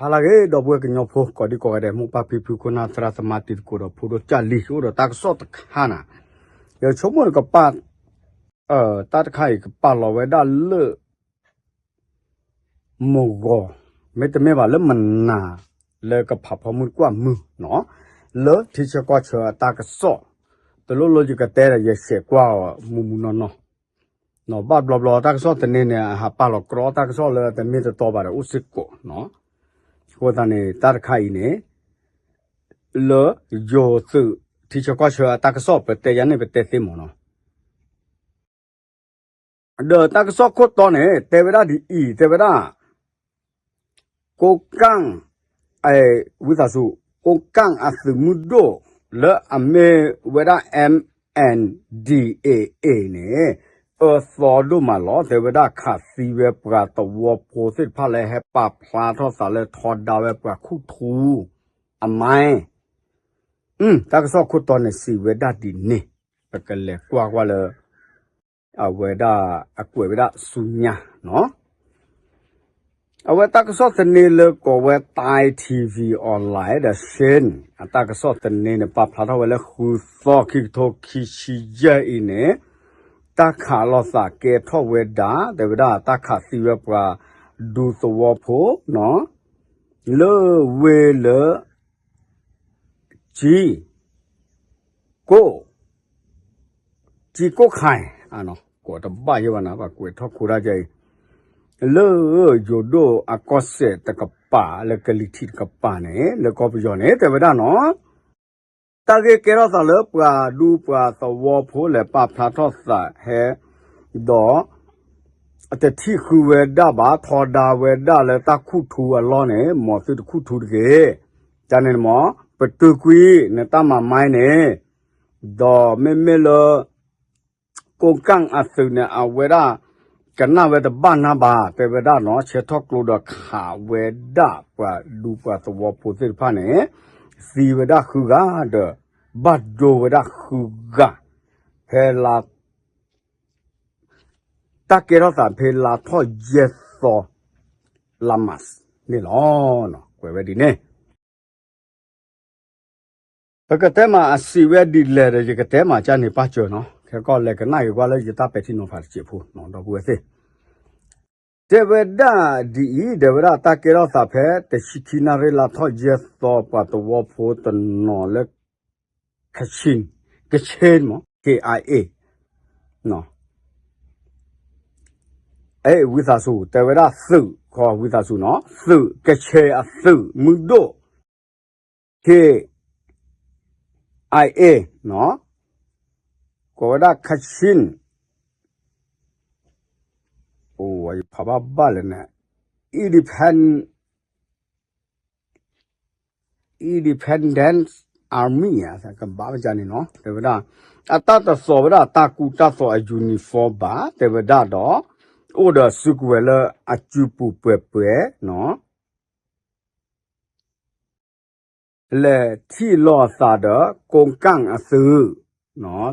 ဟါလၢအဂ့ၤ ဒီပုၢ်ဝဲၢ်ကညီဖိ ကိးဒံကိးဂၤဒဲး မိၢ်ပၢ်ဖံဖု ခိၣ်နၢ်သရၣ်သမါ တံၤသကိးဒီးဖိဒိၣ်ကၢ်လံၤ အိၣ်ဒီးတၢ်ကစီၣ်တခါနၤ, ယဆိကမိၣ်နကပာ် တၢ်တခါအံၤကပာ်လီၤဝဲဒၣ်လၢ မုၢ်ဂီၤ မ့တမ့ၢ်ဘၣ်လၢမနၤ လၢကဖးဖီမုၢ်တကွၢ်မုၢ်နီၤ, လၢထံဆၢကီၢ်ဆၢအတၢ်ကစီၣ် တလိၣ်လိၣ်ယကတဲဒီး ယဆဲးကွၢ်အီၤမုၢ်မုၢ်နီၢ်နီၢ်, ဘၣ်ဘျီဘျီတၢ်ကစီၣ်တန့ၢ်န့ၣ် အဟးပာ်လီၤကြီတၢ်ကစီၣ်လၢတမ့ၢ်တတီဘၣ်ဒီးအိၣ်စ့ၢ်ကီးနီၤ, အဃိသတးန့ၣ် တၢ်တခါအံၤန့ၣ် လၢယိၤသုးထံဆၢကီၢ်ဆၢအတၢ်ကစီၣ် ပတဲယၤန့ၣ် ပတဲသ့မ့ၢ်နီၤ ဒီးတၢ်ကစီၣ်ခိၣ်တီန့ၣ် တဲဝဲဒၣ်ဒ်အံၤ တဲဝဲဒၣ် ကိးကၣ် ဝံသးစူၤ ကိးကၣ်အသုးမုၢ်ဒိၣ် လၢအမ့ၢ်ဝဲဒၣ် M N D A A န့ၣ် အၢသီဒိၣ်မးလီၤ တဲဝဲဒၣ် ခးသံဝဲပှၤသဝီဖိသ့ၣ်တဖၣ်လၢဟဲပာ်ဖျါထီၣ်သးလၢထီဒါဝဲပှၤခူၣ်ထူအမဲ တၢ်ကစီၣ်ခိၣ်တီန့ၣ်စံးဝဲဒၣ်ဒ်န့ၣ်, ပကလဲၤကွၢ်ကွၢ်လၢ အဝဲဒၣ် အကွဲးဝဲဒၣ်ဆူညါနီၤ, အဝဲတၢ်ကစီၣ်သန့လၢကိးဝဲ Thai T V Online ဒီး Shan အတၢ်ကစီၣ်သန့န့ၣ် ပာ်ဖျါထီၣ်ဝဲလၢဃုသီ ခံကထိခံဆံယဲၢ်အံၤန့ၣ် တၢ်ခးလိာ်သးကဲထီၣ်ဝဲဒၣ် တဲဝဲဒၣ် တၢ်ခးသံဝဲပှၤဒူသဝီဖိနီၤ လၢဝ့ၢ်လၢ ကၠံ ကိၣ် ကၠံကိၣ်ခါ ကိးတဘၣ်ယဲဘၣ်နၤ ပှၤကွဲးထီၣ်ခိတၢ်ကဲအံၤ လၢယိၤဒိၣ်အကီၢ်စဲၣ်တကပၤ လၢကလံၤထံးတကပၤန့ၣ် လၢကီၢ်ပယီၤန့ၣ် တဲဝဲဒၣ်နီၤ တၢ်ဂ့ၢ်ကဲထီၣ်သးလၢပှၤဒူပှၤသဝီဖိလဲၤပာ်ဖျါထီၣ်သးဟဲ ဒီး တထံၣ်ဃုဝဲဒၣ်ဘၣ် ထီဒါဝဲဒၣ်လၢတၢ်ခူၣ်ထူအလီၢ်န့ၣ် မ်သုတခူၣ်ထူတဂ့ၤ, တၢ်န့ၣ်မ့ၢ် ပတုာ်ကွံာ်နတၢ်မၤမါန့ၣ်, ဒီးမ့မ့ၢ်လၢ ကိးကၣ်အသုးန့ၣ် အဝဲဒၣ် ကနၣ်ဝဲတဘၣ်နၢ်ဘၣ် တဲဝဲဒၣ်နီၤ ဆဲးထီၣ်ကျိဒီးခးဝဲဒၣ်ပှၤဒူပှၤသဝီဖိသ့ၣ်တဖၣ်န့ၣ် သံဝဲဒၣ်ဃုဂၤဒီး ဘၣ်ဒိဝဲဒၣ်ဃုဂၤ ဖဲလါ တၢ်ကဲထီၣ်သးဖဲလါထီၣ်ယဲၢ်သီ လါမးန့ၣ်လီၤ. ကွဲးဝဲဒ်န့ၣ် ပကတဲမးအစံးဝဲဒ်လဲၣ်ဒီး ယကတဲမးကၢ်န့ၣ်ပၢ်စၢၤနီၤ ခဲကီၢ်လဲၤကနၣ်က့ၤကွၢ်လၢယတၢ်ပဲာ်ထံနီၤဖးတစဲးဖိ ဒီပုၢ်ဝဲၢ်သ့ၣ် တဲဝဲဒၣ်ဒ်အံၤ တဲဝဲဒၣ်တၢ်ကဲထီၣ်သးဖဲ တဆံခံနၣ်ရံၣ်လါထီၣ်ယဲၢ်သီ ပှၤသဝီဖိတနီၤလၢ ကဆ့ၣ် ကဆ့ၣ်မး K I A အဲ ဝံသးစူၤ တဲဝဲဒၣ်သုး ခီ ဝံသးစူၤနီၤ သုးကဆ့ၣ်အသုးမုၢ်ဒိၣ် K I A နီၤ ကိးဝဲဒၣ် Kachin အိၣ် ယဖးဘၣ်ဘၣ်လဲၣ်န့ၣ် Independent Independence Army ကဘၣ်မကၢန့ၣ်နီၤ တဲဝဲဒၣ် အတၢ်တသိးဝဲဒၣ်တၢ်ကူတၢ်သိးအ uniform ဘၣ် တဲဝဲဒၣ်ဒီး အိၣ်ဒီးစုကဝဲၤလၢအစုပူၤပှဲၤပှဲၤနီၤ လဲၤထံၣ်လိာ်သးဒီး ကိးကၣ်အသုး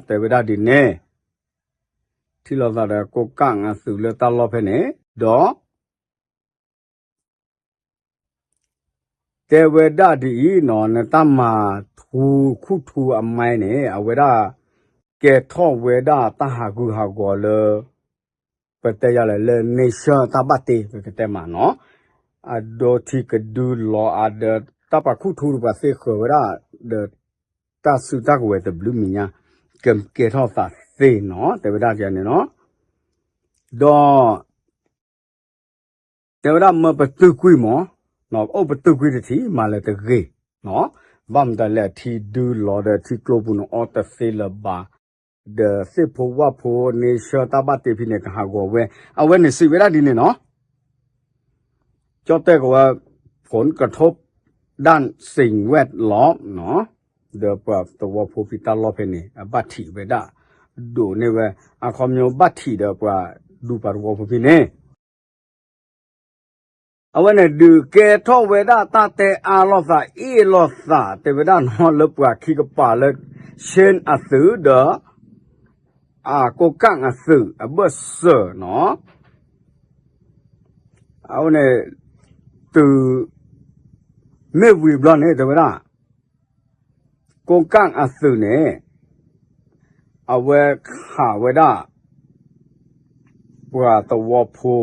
တဲဝဲဒၣ်ဒ်န့ၣ် ထံၣ်လိာ်သးဒီးကိးကၣ်အသုးလၢတၢ်လီၢ်ဖဲန့ၣ် ဒီး တဲဝဲဒၣ်ဒ်အံၤနီၤ နတၢ်မၤထူခူၣ်ထူအမဲန့ၣ် အဝဲဒၣ် ကဲထီၣ်ဝဲဒၣ်တၢ်ဟးဂူာ်ဟးဂီၤလၢ ပတဲယၤလဲၣ်လၢ nation တၢ်ဘၣ်တ့ ပကတဲမးနီၤ အဒိထံကဒုလီၤအါဒီး တၢ်ပာ်ခူၣ်ထူဒီးပှၤသ့ဃၢၤဝဲဒၣ် ဒီး တၢ်စုတၢ်ကဝဲၤတဘျုးမံၤညါ ကကဲထီၣ်သးသ့နီၤ တဲဝဲဒၣ်ဒ်န့ၣ်နီၤ ဒီး တဲဝဲဒၣ်မ့ၢ်ပတုာ်ကွံာ်မး အိၣ်ပတုာ်ကွံာ်တထံၣ် မၤလၢၤတဂ့ၤ ဘၣ်မတၤလဲၣ်ထံဒုလီၤဒီးထံကျိပူၤန့ၣ်အီတသ့လၢၤဘၣ် ဒီးသ့ၣ်ဖိဝၣ်ဖိ nation တၢ်ဘၣ်တ့ဖဲန့ၣ် ကဟးဂီၤဝဲ အဝဲန့ၣ်စံးဝဲဒၣ်ဒ်န့ၣ်နီၤ ကၠီၣ်တဲၣ်ကဝဲ ผลกระทบด้านสิ่งแวดล้อม ဒီးပှၤသဝီဖိဖံတၢ်လီၢ်ဖဲန့ၣ် အဘၣ်ထံးဝဲဒၣ် ဒိးန့ၢ်ဝဲ အခီပညီဘၣ်ထံးဒီးပှၤဒူပှၤသဝီဖိဖံန့ၣ် အဝဲန့ၣ်ဒုးကဲထီၣ်ဝဲဒၣ်တၢ်တဲအါလိာ်သးအ့ၣ်လိာ်သး တဲဝဲဒၣ်နီၤလၢပှၤခံကပၤလၢ Chin အသုးဒီး အကိးကၣ်အသုးအဘၢၣ်စၢၤနီၤ အဝဲန့ၣ် တုၤ မ့ၢ်ဝံၤဘျီန့ၣ် တဲဝဲဒၣ် ကိးကၣ်အသုးန့ၣ် အဝဲခးဝဲဒၣ် ပှၤသဝီဖိ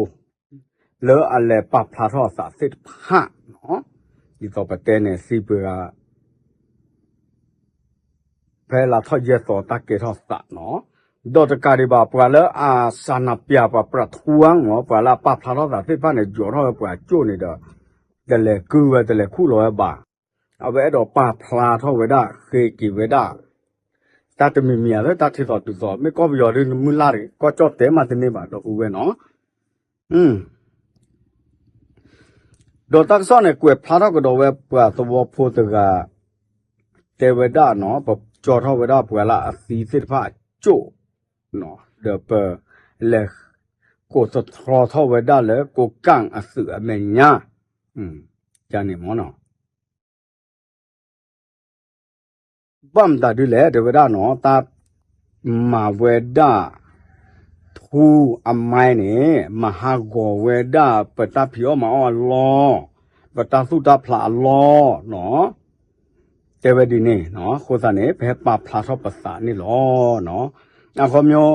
လၢအလဲၤပာ်ဖျါထီၣ်အသးသ့ၣ်တဖၣ်နီၤ, ဒ်သိးပတဲန့ၣ်သံပှၤ ဖဲလါထီၣ်ယဲၢ်သီတၢ်ကဲထီၣ်သးနီၤ, ဒီးတကးဒံးဘၣ် ပှၤလၢအစးနၤပၠးပှၤပြးထူဧါနီၤ, ပှၤလၢအပာ်ဖျါထီၣ်သးသ့ၣ်တဖၣ်န့ၣ် ယိးထီၣ်ဝဲပှၤကၠိၣ်န့ၣ်ဒီး တလဲၤကုဝဲ တလဲၤခူၣ်လီၤဝဲဘၣ်, အဝဲအဲၣ်ဒိးပာ်ဖျါထီၣ်ဝဲဒၣ် ဃ့က့ၤဝဲဒၣ် တၢ်တမံၤမံၤအသး တၢ်ထံၣ်သိးတုၤသိး မ့ၢ်ကီၢ်ပယီၤဒ်နမုၢ်လၢ်တဂ့ၤ ကီၢ်ကၠီၣ်တဲာ်မးတန့ၢ်ဘၣ် ဒီပုၢ်ဝဲၢ်နီၤ ဒီးတၢ်ကစီၣ်န့ၣ် ကွဲးဖျါထီၣ်ကဒီးဝဲပှၤသဝီဖိတဂၤ တဲဝဲဒၣ်နီၤ, ပကၠီထီၣ်ဝဲဒၣ်ပှၤလၢအသံသ့ၣ်တဖၣ်အကၠိၣ်, ဒီးပလဲၤကိးသတြီထီၣ်ဝဲဒၣ်လၢကိးကၣ်အသုးအမဲာ်ညါ, ယန့ၣ်မ့ၢ်နီၤ ဘၣ်မတၤဒ်လဲၣ် တဲဝဲဒၣ်နီၤ, တၢ်မၤဝဲဒၣ် ထူအမါန့ၣ် မၤဟးဂီၤဝဲဒၣ် ပတၢ်ဖံးအီၣ်မၤအီၣ်အလီၢ်, ပတၢ်သူၣ်တၢ်ဖျးအလီၢ်နီၤ, တဲဝဲဒ်န့ၣ်နီၤ, အဃိသတးန့ၣ် ပဟဲပာ်ဖျါထီၣ်ပသးန့ၣ်လီၤ. အခီပညီ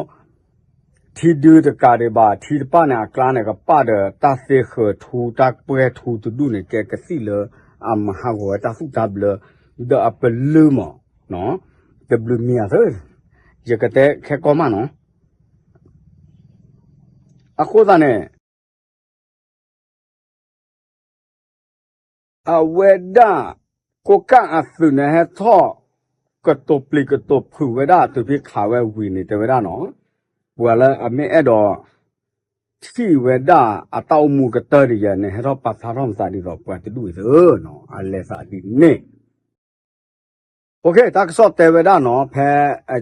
ထံဒုတကးဒံးဘၣ် ထံတပၢ်န့ၣ် အကျါန့ၣ် ကပၣ်ဒီးတၢ်သ့ဃၢၤထူ တၢ်ပှဲၤထူတဒူၣ်န့ၣ် ကဲကသံၣ်လၢ အမၤဟးဂီၤဝဲတၢ်သူၣ်တၢ်ဘျၢ ဒီးအပလုၢ်မး, တဘျုးမံၤအသၢ, ယကတဲခဲကီၢ်မးနီၤ, အဃိသတးန့ၣ် အဝဲဒၣ် ကိးကၣ်အသုးန့ၣ် ဟဲထီၣ် ကတိၤပျံၤကတိၤဖုးဝဲဒၣ် တုၤဖဲခးဝဲဝံၤန့ၣ် တဲဝဲဒၣ်နီၤ, ပှၤလၢအမ့ၢ်အဲၣ်ဒိး ထံၣ်ဝဲဒၣ်အတၢ်အိၣ်မူကတၢၢ်တယဲၢ်န့ၣ် ဟဲထီၣ်ပာ်ဖျါထီၣ်မသးဒ်သိးပှၤတဒူၣ်အံၤသၢ, အလဲၤသးဒ်န့ၣ် တၢ်ကစီၣ်တဲဝဲဒၣ်နီၤ, ဖဲ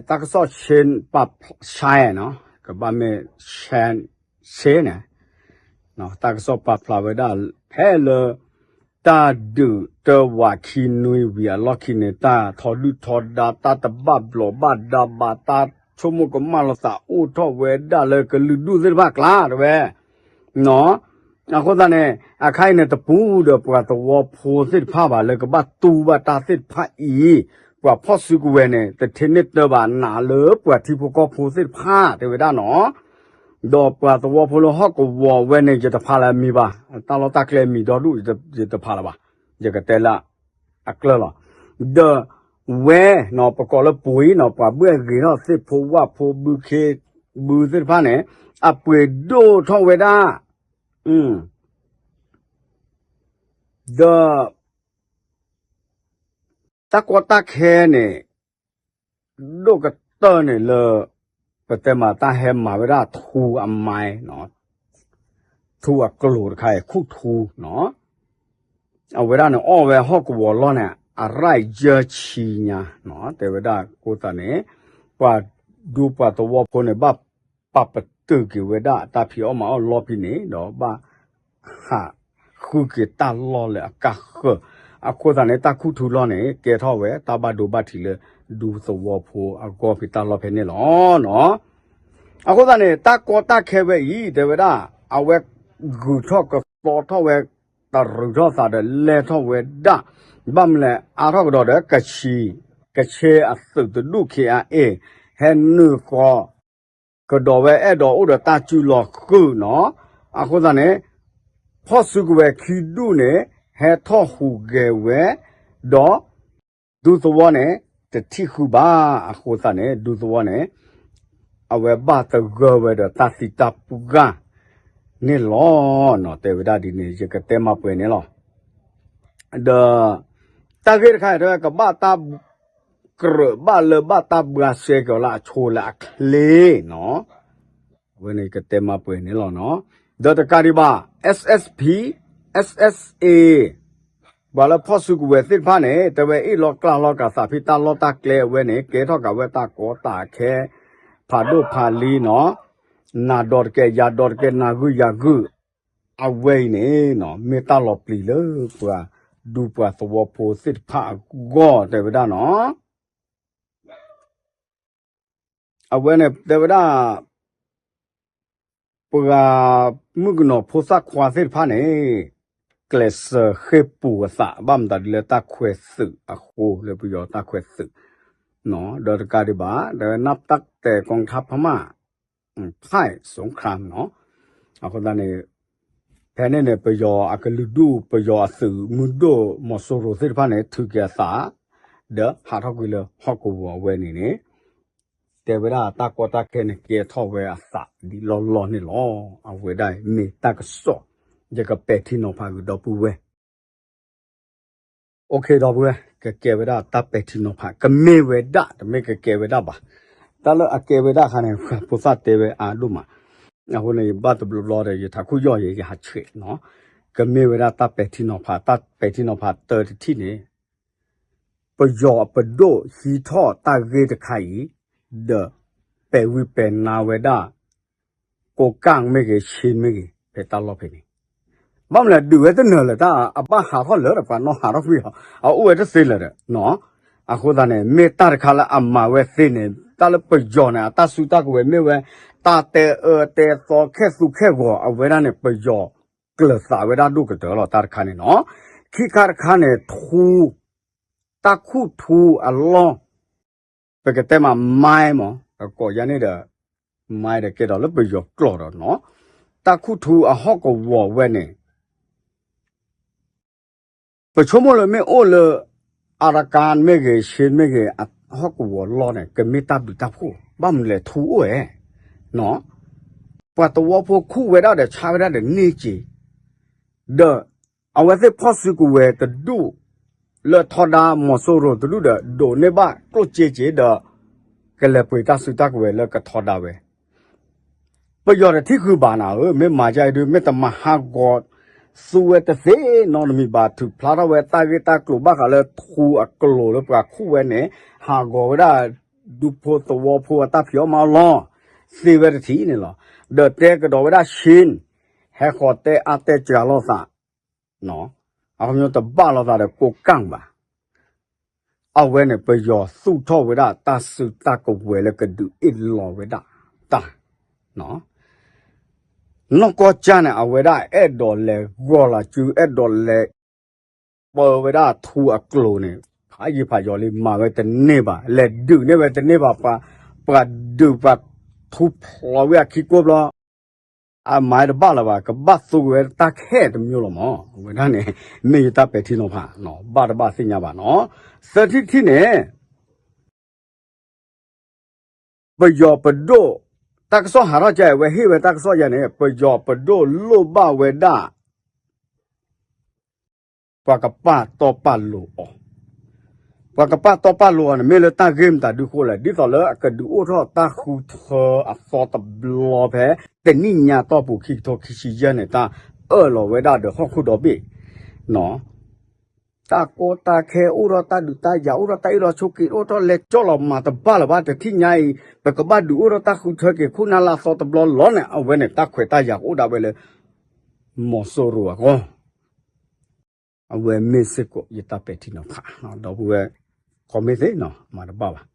တၢ်ကစီၣ် share ပာ် share နီၤ, ကဘၣ်မ့ၢ် share ရှဲန့ၣ်, တၢ်ကစီၣ်ပာ်ဖျါဝဲဒၣ် ဖဲလၢ တၢ်ဒုးတၢ်ဝးခံနွံဝံၤအလီၢ်ခံန့ၣ် တၢ်ထီဒုၣ်ထီဒါ တၢ်တဘၣ်ဘျီးဘၣ်ဒါဘၣ် တၢ်ဆိကမိၣ်ကမၣ်လိာ်သးအိၣ်ထီၣ်ဝဲဒၣ်လၢကလုာ်ဒူၣ်သ့ၣ်တဖၣ်အကျါ တဲဝဲ အဃိသတးန့ၣ် အခါအံၤန့ၣ် တပူၤဒီးပှၤသဝီဖိသ့ၣ်တဖၣ်ဘၣ်လၢကဘၣ်တူၢ်ဘၣ်တၢ်သ့ၣ်တဖၣ်အံၤ, ပှၤဖီၣ်စုကဝဲၤန့ၣ် တထံၣ်န့ၢ်တၢ်ဘၣ်နးလၢပှၤထံဖိကီၢ်ဖိသ့ၣ်တဖၣ် တဲဝဲဒၣ်နီၤ, ဒီးပှၤသဝီဖိလၢဟီၣ်ကဝီၤဝဲန့ၣ် ယတဖးလၢအမံၤဘၣ်, တၢ်လီၢ်တၢ်ကျဲမံၤဒီဒူၣ် ယတဖးလၢၤဘၣ်, ယကတဲလၢ အကျၢၢ်လီၤ. ဒီးဝဲနီၤ ပကိးလၢပှ့ၤနီၤ ပှၤဘှဲၣ်ဂ့ၤထီၣ်သ့ၣ်ဖိဝၣ်ဖိဘုခ့ဘုသ့ၣ်တဖၣ်န့ၣ် အပှ့ၤဒိၣ်ထီၣ်ဝဲဒၣ်, ဒီး တၢ်ကီတၢ်ခဲန့ၣ် ဒိၣ်ကတၢၢ်န့ၣ်လၢ ပတဲမးတၢ်ဟဲမၤဝဲဒၣ်ထူအမါနီၤ, ထူအကျိၤတခါအံၤ ခူၣ်ထူနီၤ, အဝဲဒၣ်န့ၣ် အီၣ်ဝဲဟီၣ်ကဝီၤလီၢ်န့ၣ် အရၣ်ယဲၢ်ဆံညါနီၤ, တဲဝဲဒၣ်အဃိသတးန့ၣ် ပှၤဒူပှၤသဝီဖိန့ၣ် ဘၣ်ပာ်ပတုာ်က့ၤဝဲဒၣ်တၢ်ဖံးအီၣ်မၤအီၣ်လီၢ်ဖဲန့ၣ် ဒီးဘၣ် ဟးဃုက့ၤတၢ်လီၢ်လၢအကါဃၢၤ, အဃိသတးန့ၣ် တၢ်ခူၣ်ထူလီၢ်န့ၣ် ကဲထီၣ်ဝဲတၢ်ဘၣ်ဒိဘၣ်ထံးလၢ ဒူသဝီဖိအဂီၢ်ဖဲတၢ်လီၢ်ဖဲန့ၣ်လီၤ. အဃိသတးန့ၣ် တၢ်ကီတၢ်ခဲဝဲအံၤ တဲဝဲဒၣ် အဝဲဂုၤထီၣ်ကသီထီၣ်ဝဲ တရူးထီၣ်သးဒီးလဲၢ်ထီၣ်ဝဲဒၣ်, ဘၣ်မနုၤလဲၣ် အါထီၣ်ကဒီးဒီး ကဆံ, ကဆ့အသုးတဒူၣ် ခ့အါအ့ၣ် ဟဲနုာ်ဃီၤ ကဒီးဝဲအဲၣ်ဒိးအိၣ်ဒီးတၢ်စုလီၤဃုာ်နီၤ, အဃိသတးန့ၣ် ဖီၣ်စုကဝဲၤခံဒူၣ်န့ၣ် ဟဲထီၣ်ဟူးဂဲၤဝဲ, ဒီး ဒူသဝီန့ၣ် တထံၣ်ဃုာ်ဘၣ်အဃိသတးန့ၣ် ဒူသဝီန့ၣ် အဝဲဘၣ်သဂၢၢ်ဝဲဒီးတၢ်သံတၢ်ပှၢ်န့ၣ်လီၤနီၤ, တဲဝဲဒၣ်ဒ်န့ၣ် ယကတဲမၤပှဲၤန့ၣ်လီၤ. ဒီး တၢ်ဂ့ၢ်တခါအံၤတဲဝဲ ကဘၣ်တၢ်ကြၢးဘၣ်လၢဘၣ်တၢ်ဘှါရှဲက့ၤအီၤလၢအဆိလၢအချ့နီၤ, အဝဲန့ၣ်ကတဲမၤပှဲၤန့ၣ်လီၤနီၤ, ဒီးတကးဒံးဘၣ် SSP, SSA ပှၤလၢဖီၣ်စုကဝဲၤသ့ၣ်တဖၣ်န့ၣ် တဲဝဲအ့ၣ်လိာ်ကျါလိာ်ကသးဖဲတၢ်လီၢ်တၢ်ကျဲအဝဲန့ၣ် ကဲထီၣ်က့ၤဝဲတၢ်ကီတၢ်ခဲ ဖးဒိၣ်ဖးလံၤနီၤ, နၤဒီးတကဲ ယၤဒီးတကဲ နၤဂုာ်ယၤဂုာ်, အဝဲအံၤန့ၣ်နီၤ မ့ၢ်တၢ်လီၤပျံၤလၢပှၤဒူပှၤသဝီဖိသ့ၣ်တဖၣ်အဂီၢ်တဲဝဲဒၣ်နီၤ အဝဲန့ၣ်တဲဝဲဒၣ် ပှၤမုၣ်ကနီၤဖိသၣ်ခွါသ့ၣ်တဖၣ်န့ၣ် ကျဲးစၢးဃ့ၢ်ပူၤအသး ဘၣ်မတၤဒ်လၢတၢ်ခွဲးသုးအဃိ လၢပယီၤတၢ်ခွဲးသုး ဒီးတကးဒံးဘၣ် ဒီးနၢ်ပၢၢ်တဲ กองทัพพม่า พ่ายสงคราม နီၤ. အဃိသတးန့ၣ် ဖဲန့ၣ်န့ၣ် ပယီၤအကလုာ်ဒူၣ် ပယီၤအသုးမုၢ်ဒိၣ် မီၤစိရိၤသ့ၣ်တဖၣ်န့ၣ် ထုးက့ၤအသး ဒီးဟးထီၣ်ကွံာ်လၢဟီၣ်ကဝီၤအဝဲန့ၣ်န့ၣ် တဲဝဲဒၣ်တၢ်ကီတၢ်ခဲန့ၣ် ကဲထီၣ်ဝဲအသးဒ်လီၢ်လီၢ်န့ၣ်လီၤ. အဝဲဒၣ်မ့ၢ်တၢ်ကစီၣ် ယကပဲာ်ထံနီၤဖးဂ့ၤဒီပုၢ်ဝဲၢ် အိၣ်ခ့ ဒီပုၢ်ဝဲၢ် ကကဲဝဲဒၣ်တၢ်ပဲာ်ထံနီၤဖး ကမ့ၢ်ဝဲဒၣ် တမ့ၢ်ကကဲဝဲဒၣ်ဘၣ်. တၢ်လၢအကဲဝဲဒၣ်အခါန့ၣ် ဖိသၣ်တဲဝဲအါဒိၣ်မး, အဃိန့ၣ် ယဘၣ်တဘျီဘျီဒီး ယထးခိၣ်ယီၢ်ယဲ ယဟးဆှဲးနီၤ, ကမ့ၢ်ဝဲဒၣ်တၢ်ပဲာ်ထံနီၤဖး တၢ်ပဲာ်ထံနီၤဖးတၢတထံၣ်န့ၣ် ပယီၤအပဒိၣ်ဟံးထီၣ်တၢ်ဂ့ၢ်တခါအံၤ, ဒီးပဲာ်ဝံပဲာ်နါဝဲဒၣ် ကိးကၣ်မ့ၢ်ဂ့ၤ ဆ့မ့ၢ်ဂ့ၤ ဖဲတၢ်လီၢ်ဖဲန့ၣ်, ဘၣ်မနုၤလဲၣ် ဒုးဝဲတနၢၤလၢၤ တၢ်အဘၣ်ဟးထီၣ်လၢာ်ဒီး ပှၤနီၢ်ဟးထီၣ်ကွံာ်လီၤ, အအိၣ်ဝဲတသ့လၢၤဒီး, အဃိသတးန့ၣ် မ့ၢ်တၢ်တခါလၢအမၤဝဲသ့န့ၣ် တၢ်လၢပယီၤန့ၣ် အတၢ်စုတၢ်ကဝဲၤမ့ၢ်ဝဲ တၢ်တဲအၢတဲသီ ခဲသူခဲဂီၤ အဝဲဒၣ်န့ၣ် ပယီၤကျၢၤသးဝဲဒၣ်ဒိၣ်ကတၢၢ်လီၤ တၢ်တခါန့ၣ်နီၤ. ခံခါတခါန့ၣ် ထူ တၢ်ခူၣ်ထူအလီၢ်, ပကတဲမး မိုင်း မး ကိးယၤန့ၣ်ဒီး မိုင်း ဒီးကဲဒီးလၢပယီၤကျိာ်ဒီးနီၤ, တၢ်ခူၣ်ထူအဟီၣ်ကဝီၤဝဲန့ၣ် ပဆိကမိၣ်လၢမ့ၢ်အိၣ်လၢ အရကၤမ့ၢ်ဂ့ၤ ဆ့မ့ၢ်ဂ့ၤ အဟီၣ်ကဝီၤလီၢ်န့ၣ် ကမ့ၢ်တၢ်ဘျုးတၢ်ဖှိၣ် ဘၣ်မနုၤလဲၣ် ထူအိၣ်ဧဲ, ပှၤသဝီဖိခူၣ်ဝဲဒၣ်ဒီး ဆါဝဲဒၣ်ဒီးန့ၢ်က့ၤ, ဒီးအဝဲသ့ၣ်ဖီၣ်စုကဝဲၤတဒူၣ် လၢထီဒါမီၤစိရိၤတဒူၣ်ဒီး ဒိးန့ၢ်ဘၣ်ကျိၣ်စ့က့ၤဒီး ကလဲၤပှ့ၤတၢ်စုတၢ်ကဝဲၤလၢကထီဒါဝဲ ပယီၤတထံၣ်ဃုာ်ဘၣ်နၤဧၢ, မ့ၢ်မၤဒ်အံၤဒုး မ့ၢ်တမၤဟးဂီၤသူဝဲတသ့နီတမံၤဘၣ်, ထုးဖျါထီၣ်ဝဲတၢ်ဂ့ၢ်တၢ်ကျိၤဘၣ်ဃးလၢထူအကျိၤလၢပှၤခူၣ်ဝဲန့ၣ် ဟးဂီၤဝဲဒၣ် ဒူဖိသဝီဖိအတၢ်ဖံးအီၣ်မၤအီၣ်လီၤ, သ့ဝဲတထံၣ်န့ၣ်လီၤ. ဒီးတဲကဒီးဝဲဒၣ် ရှ့ၣ် ဟဲဃီၤတဲအါတဲစှၤလိာ်သး အခီပညီတဘၣ်လိာ်သးဒီးကိးကၣ်ဘၣ်. အဝဲန့ၣ် ပယီၤသူၣ်ထီၣ်ဝဲဒၣ်တၢ်စုတၢ်ကဝဲၤလၢကဒုးအ့ၣ်လီၤဝဲဒၣ်တၢ်, နီၢ်ကီၢ်ကၠၢ်န့ၣ် အဝဲဒၣ်အဲၣ်ဒိးလဲၤဂီၤလီၤစု အဲၣ်ဒိးလဲၤ ပၢဝဲဒၣ်ထူအကျိၤန့ၣ် ဖးယံာ်ဖးယီၤလံ မၤဝဲတန့ၢ်ဘၣ်, လဲၤဒုးန့ၢ်ဝဲတန့ၢ်ဘၣ်, ပှၤ ပှၤဒုးပှၤထူဖျိးဝဲအခံကိးဘျီ အမၤတဘၣ်လၢၤဘၣ်, ကဘၣ်သူဝဲတၢ်ခဲတမံၤလီၤမး, အဝဲဒၣ်န့ၣ် မ့ၢ်ယတၢ်ပဲာ်ထံနီၤဖး, ဘၣ်တဘၣ်သ့ၣ်ညါဘၣ်နီၤ. သၢထံၣ်တထံၣ်န့ၣ် ပယီၤပဒိၣ် တၢ်ကစီၣ်ဟးထီၣ်ကဲ အဝဲဟ့ၣ်ဝဲတၢ်ကစီၣ်ယၤန့ၣ် ပယီၤပဒိၣ်လိၣ်ဘၣ်ဝဲဒၣ် ပှၤကပာ်တီပာ်လိၤအီၤ, ပှၤကပာ်တီပာ်လိၤအီၤန့ၣ် မ့ၢ်လၢတၢ်ဂ့ၢ်မတၤဒုးဃိလဲၣ်, ဒ်သိးလၢအကဒုးအိၣ်ထီၣ်တၢ်ဃုထၢအသီတဘျီဖဲ တနံၣ်ညါတီၢ်ပူၤ ခံကထိခံဆံယဲၢ်န့ၣ် တၢ်အၢၣ်လီၤဝဲဒၣ်ဒီးဟီၣ်ခိၣ်ဒီဘ့ၣ် တၢ်ကီတၢ်ခဲအိၣ်ထီၣ်တၢ်ဒုးတၢ်ယၤ အိၣ်ထီၣ်တၢ်အ့ၣ်ထီၣ်ဆိးက့ အိၣ်ထီၣ်လဲၤကၠီၣ်လီၤမၤတဘၣ်လၢၤဘၣ် တထံၣ်ညါအံၤ ပကဘၣ်ဒုးအိၣ်ထီၣ်တၢ်ဃုထၢက့ၤ ခိၣ်နၢ်လၢအသီတဘျီလီၤန့ၣ် အဝဲန့ၣ် တၢ်ခွဲးတၢ်ယာ်ကအိၣ်ဒၣ်ဝဲလၢ မီၤစိရိၤအဂီၢ် အဝဲမ့ၢ်စ့ၢ်ကီးယတၢ်ပဲာ်ထံနီၤဖး ဒီပုၢ်ဝဲၢ် comment သ့နီၤ မၤတဘၣ်ဘၣ်.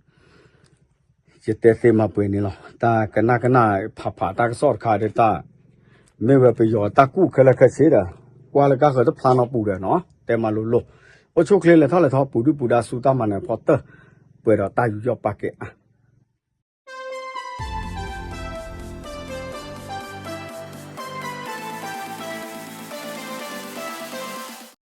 ယတဲသ့မၤပှဲၤန့ၣ်လီၤ. တၢ်ကနၣ်ကနၣ်ဖးဖးတၢ်ကစီၣ်တခါဒီးတၢ် မ့ၢ်ဝဲပယီၤတၢ်ကူၣ်ခဲလၢာ်ခဲဆ့ဒီး ကွၢ်လၢကါဃၢၤတဖျါနီၤပူၤဒီးနီၤ တဲမၤလိၤလိၤ အိၣ်ဆူၣ်ချ့လဲၤထီၣ်လဲၤထီ ပူၤဒုၣ်ပူၤဒါဆူတၢ်မၤနၢၤဖီတၢၢ် ပှဲၤဒီးတၢ်ယူးယီၣ်ပာ်ကဲအါ